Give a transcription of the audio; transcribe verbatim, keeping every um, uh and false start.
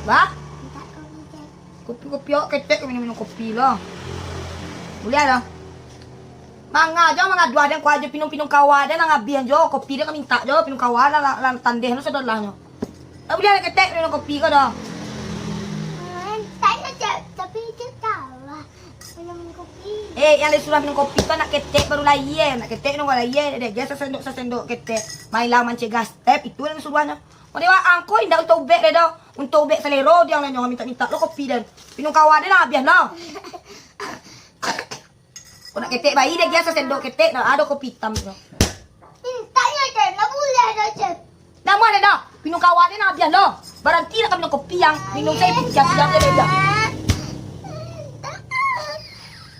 Bah? Kopi-kopi awak ketek, minum-minum kopi lah. Buliah lah. Manga jo, manga duah den, kua jo pinung-pinung kawa den, nan abiah jo, kopi den ka mintak jo, pinung kawa lah, lah, lah tandeh lo sadolahnyo. Tak buliah lah ketek, minum kopi ko doh. Tapi itu kawa. Eh, yang disuruh minum kopi tu anak ketek baru lahia. Anak ketek minum baru lahia. Dek, dia sasendok-sasendok ketek. Main lah mancegah step. Itu yang disuruhnya. Mau dewa angko indak untuk ubek deh doh. Untuk ubek selero dia yang nyo minta-minta lo kopi dan. Minum kawa deh lah, biar lah. Kau nak ketek bayi deh, dia sasendok ketek. Nah, ada kopi hitam tu. Minta ya, Cen. Nak buliah dah, Cen. Nama deh doh. Minum kawa deh lah, biar lah. Baranti nak minum kopi yang. Minum saya pun kiam-kiam deh, biar.